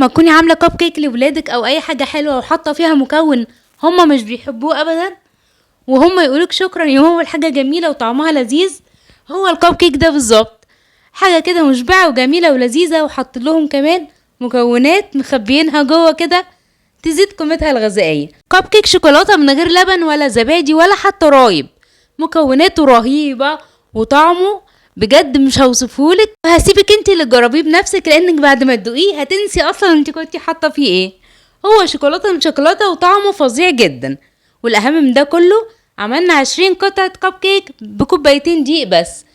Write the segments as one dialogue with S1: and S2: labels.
S1: ما تكوني عامله كب كيك لولادك او اي حاجة حلوة وحاطه فيها مكون هما مش بيحبوه ابدا، وهم يقولوك شكرا يا ماما الحاجة جميلة وطعمها لذيذ. هو الكب كيك ده بالظبط حاجة كده مشبعة وجميلة ولذيذه، وحط لهم كمان مكونات مخبيينها جوه كده تزيد قيمتها الغذائية. كب كيك شوكولاتة من غير لبن ولا زبادي ولا حتى رايب، مكوناته رهيبة وطعمه بجد مش هوصفهولك، وهسيبك انت اللي تجربيه بنفسك لانك بعد ما تدوقيه هتنسي اصلا انت كنتي حاطه فيه ايه. هو شوكولاتة من شوكولاتة وطعمه فظيع جدا. والاهم من ده كله عملنا 20 قطعه كب كيك بكوبايتين دقيق بس.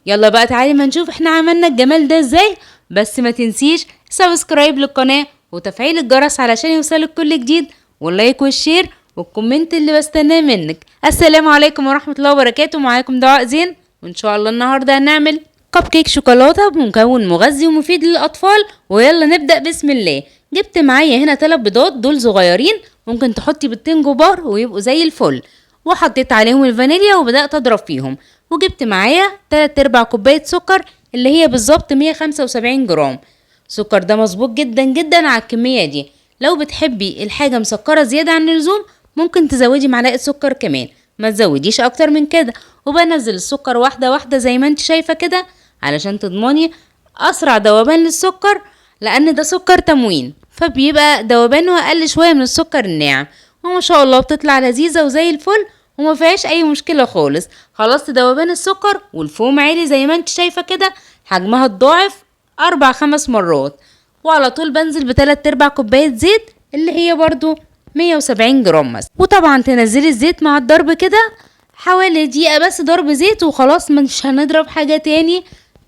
S1: يلا بقى تعالي ما نشوف احنا عملنا الجمال ده ازاي. بس ما تنسيش subscribe للقناة وتفعيل الجرس علشان يوصلك كل جديد، وال like وال share وال comment اللي بستناه منك. السلام عليكم ورحمة الله وبركاته. معاكم دعاء زين، وان شاء الله النهارده هنعمل كب كيك شوكولاتة بمكون مغذي ومفيد للاطفال. ويلا نبدا بسم الله. جبت معايا هنا 3 بيضات دول صغيرين، ممكن تحطي بيضتين كبار ويبقوا زي الفل، وحطيت عليهم الفانيليا وبدات اضرب فيهم. وجبت معايا 3/4 كوباية سكر اللي هي بالظبط 175 جرام سكر. ده مظبوط جدا جدا على الكمية دي. لو بتحبي الحاجة مسكره زيادة عن اللزوم ممكن تزودي معلقه سكر كمان، ما تزوديش اكتر من كده. وبنزل السكر واحدة واحدة زي ما انت شايفه كده علشان تضمني اسرع ذوبان للسكر، لان ده سكر تموين فبيبقى ذوبانه اقل شوية من السكر الناعم. وما شاء الله بتطلع لذيذة وزي الفل وما فيهاش اي مشكلة خالص. خلصت ذوبان السكر والفوم عالي زي ما انت شايفه كده، حجمها اتضاعف 4-5 مرات. وعلى طول بنزل ب3/4 كوباية زيت اللي هي برضو 170 جرام مثلا. وطبعا تنزلي الزيت مع الضرب كده حوالي دقيقة بس ضرب زيت وخلاص، مش هنضرب حاجة تاني.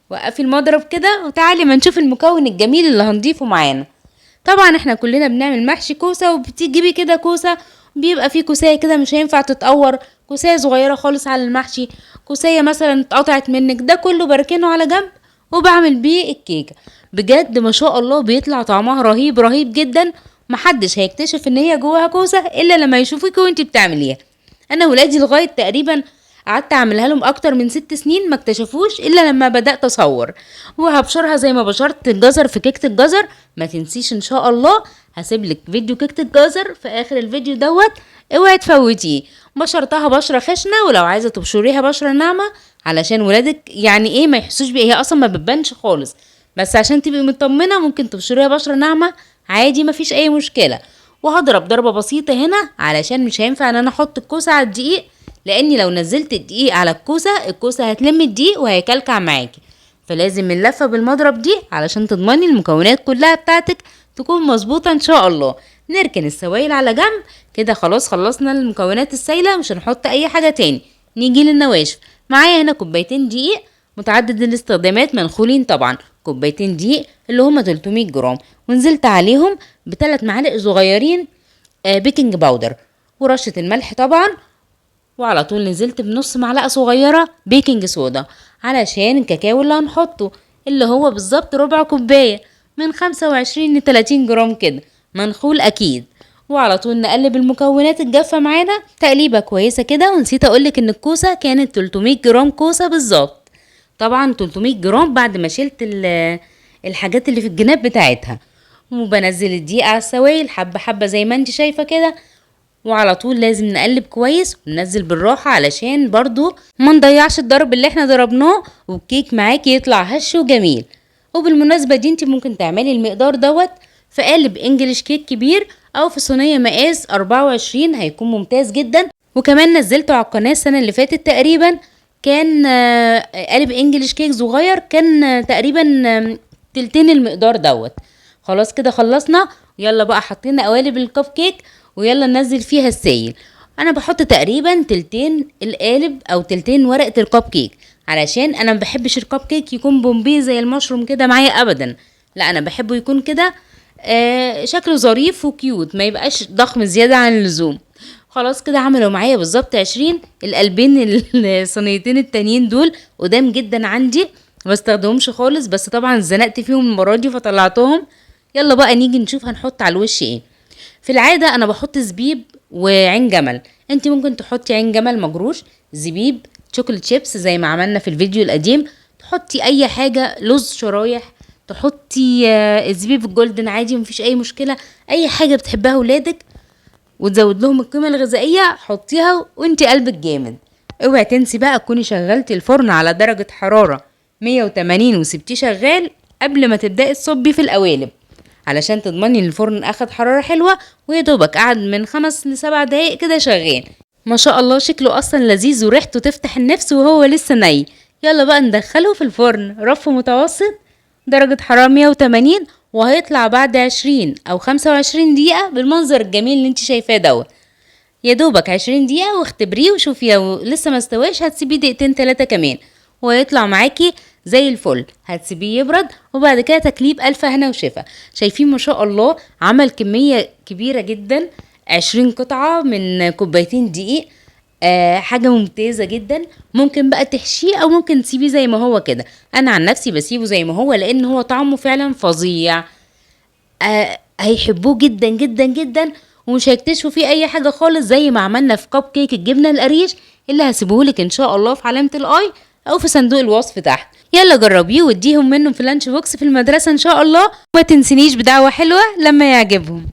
S1: وقفي المضرب كده وتعالي ما نشوف المكون الجميل اللي هنضيفه معانا. طبعا احنا كلنا بنعمل محشي كوسة، وبتجيبي كده كوسة بيبقى فيه كوسايه كده مش هينفع تتقور، كوسايه صغيرة خالص على المحشي، كوسايه مثلا اتقطعت منك، ده كله بركنه على جنب وبعمل بيه الكيكه. بجد ما شاء الله بيطلع طعمها رهيب رهيب جدا، محدش هيكتشف ان هي جواها كوسة الا لما يشوفك وانتي بتعمليها. انا ولادي لغاية تقريبا قعدت اعملها لهم اكتر من 6 سنين ما اكتشفوش الا لما بدات اصور. وهبشرها زي ما بشرت الجزر في كيكة الجزر. ما تنسيش ان شاء الله هسيب لك فيديو كيكة الجزر في اخر الفيديو دوت، اوعي تفوتيه. بشرتها بشره خشنه، ولو عايزه تبشريها بشره ناعمة علشان ولادك يعني ايه ما يحسوش بيها، هي اصلا ما بتبانش خالص، بس عشان تبقي مطمنه ممكن تبشريها بشره ناعمة عادي مفيش اي مشكلة. وهضرب ضربه بسيطة هنا علشان مش هينفع ان انا احط الكوسه على الدقيق، لاني لو نزلت الدقيق على الكوسه الكوسه هتلم الدقيق وهيكلكع معاكي، فلازم اللفة بالمضرب دي علشان تضمني المكونات كلها بتاعتك تكون مظبوطة ان شاء الله. نركن السوائل على جنب كده، خلاص خلصنا المكونات السايله مش هنحط اي حاجة تاني. نيجي للنواشف. معايا هنا كوبايتين دقيق متعدد الاستخدامات منخولين طبعا، كوبايتين دقيق اللي هما 300 جرام، ونزلت عليهم ب3 معالق صغيرين baking powder ورشه الملح طبعا. وعلى طول نزلت بنص معلقه صغيرة baking soda علشان الكاكاو اللي هنحطه اللي هو بالظبط ربع كوباية، من 25 ل 30 جرام كده، منخول اكيد. وعلى طول نقلب المكونات الجافه معانا تقليبه كويسة كده. ونسيت اقولك ان الكوسه كانت 300 جرام كوسة بالظبط، طبعا 300 جرام بعد ما شلت الحاجات اللي في الجناب بتاعتها. وبنزل الدقيق على السوائل حبه حبه زي ما انت شايفه كده. وعلى طول لازم نقلب كويس وننزل بالراحة علشان برضو ما نضيعش الضرب اللي احنا ضربناه، والكيك معاكي يطلع هش وجميل. وبالمناسبة دي انت ممكن تعملي المقدار دوت في قالب انجليش كيك كبير او في صينية مقاس 24، هيكون ممتاز جدا. وكمان نزلته على القناة السنة اللي فاتت تقريبا، كان قالب انجليش كيك صغير، كان تقريبا تلتين المقدار دوت. خلاص كده خلصنا. يلا بقى حطينا قوالب الكب كيك ويلا ننزل فيها السايل. انا بحط تقريبا تلتين القالب او تلتين ورقة الكب كيك، علشان انا ما بحبش الكب كيك يكون بومبي زي المشروم كده معايا ابدا، لا انا بحبه يكون كده شكله ظريف و cute، ما يبقاش ضخم زيادة عن اللزوم. خلاص كده عملوا معايا بالظبط 20. القلبين الصينيتين التانيين دول قدام جدا عندي ما بستخدمهمش خالص، بس طبعا زنقت فيهم المرة دي فطلعتهم. يلا بقى نيجي نشوف هنحط على الوش ايه. في العادة انا بحط زبيب وعين جمل، انت ممكن تحطي عين جمل مجروش، زبيب، chocolate chips زي ما عملنا في الفيديو القديم، تحطي اي حاجة، لوز شرايح، تحطي الزبيب ال golden عادي، مفيش اي مشكلة. اي حاجة بتحبها ولادك وتزود لهم القيمة الغذائية حطيها وانت قلبك جامد. اوعي تنسي بقى تكوني شغلتي الفرن على درجه حرارة 180 وسبتيه شغال قبل ما تبداي تصبي في القوالب، علشان تضمني ان الفرن اخد حرارة حلوة، ويا دوبك قعد من 5 ل7 دقايق كده شغال. ما شاء الله شكله اصلا لذيذ وريحته تفتح النفس وهو لسه ني. يلا بقى ندخله في الفرن رف متوسط درجة حرارة 180، وهيطلع بعد 20 او 25 دقيقة بالمنظر الجميل اللي انت شايفاه دوت. يا دوبك 20 دقيقة واختبريه وشوفي لو لسه ما استواش هتسيبيه دقيقتين 3 كمان وهيطلع معاكي زي الفل. هتسيبيه يبرد وبعد كده تاكليه بألف هنا وشفا. شايفين ما شاء الله عمل كمية كبيرة جدا، 20 قطعة من كوبايتين دقيق، حاجة ممتازة جدا. ممكن بقى تحشيه او ممكن تسيبيه زي ما هو كده. انا عن نفسي بسيبه زي ما هو لان هو طعمه فعلا فظيع، هيحبوه جدا جدا جدا ومش هيكتشفوا فيه اي حاجة خالص، زي ما عملنا في كب كيك الجبنة القريش اللي هسيبهولك ان شاء الله في علامة ال i او في صندوق الوصف تحت. يلا جربيه واديهم منه في lunch box في المدرسة ان شاء الله، وما تنسينيش بدعوة حلوة لما يعجبهم.